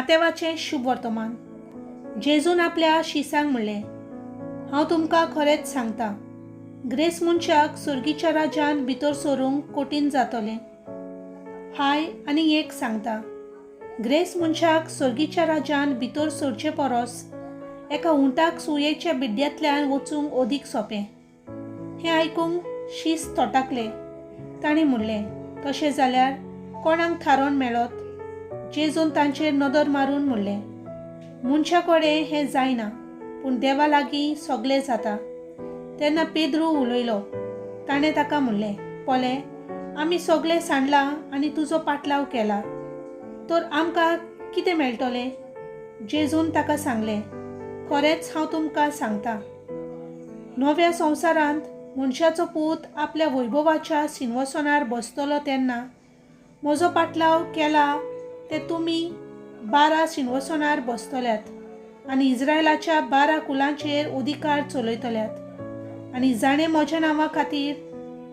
मातेवाचें शुभ वर्तमान. जेजून आपल्या शिसांक म्हणलें, हांव तुमकां खरेंच सांगता, ग्रेस मनशाक सर्गीच्या राज्यांत भितर सरूंक कठीण जातलें. हाय आनी एक सांगता, ग्रेस मनशाक सर्गीच्या राज्यांत भितर सरचे परस एका उंटाक सुयेच्या बिड्ड्यांतल्यान वचूंक अदीक सोंपें. हें आयकूंक शीस तोटाकले. ताणें म्हणलें, तशें जाल्यार कोणाक थारोवन मेळत? जेजून तांचेर नदर मारून म्हणलें, मनशा कडेन हें जायना, पूण देवा लागीं सगळें जाता. तेन्ना पेद्रू उलयलो. ताणें ताका म्हणलें, पळय, आमी सगळें सांडलां आनी तुजो पाटलाव केला, तर आमकां कितें मेळटलें? जेजून ताका सांगलें, खरेंच हांव तुमकां सांगता, नव्या संवसारांत मनशाचो पूत आपल्या वैभवाच्या सिंहासनार बसतलो तेन्ना म्हजो पाटलाव केला ते तुमी 12 सिंहासनार बसतल्यात आनी इस्रायलाच्या 12 कुलांचेर अधिकार चलयतल्यात. आनी जाणें म्हज्या नांवा खातीर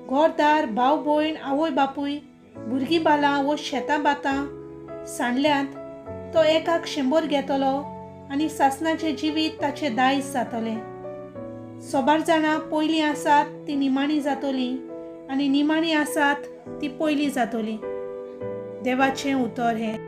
घरदार, भाव भयण, आवय बापूय, भुरगीं बालां वो शेतां भातां सांडल्यांत तो एकाक 100 घेतलो आनी सासणाचें जिवीत ताचें दायज जातलें. सोबार जाणां पयलीं आसात ती निमाणी जातली आनी निमाणी आसात ती पयलीं जातली. देवाचें उतर हें.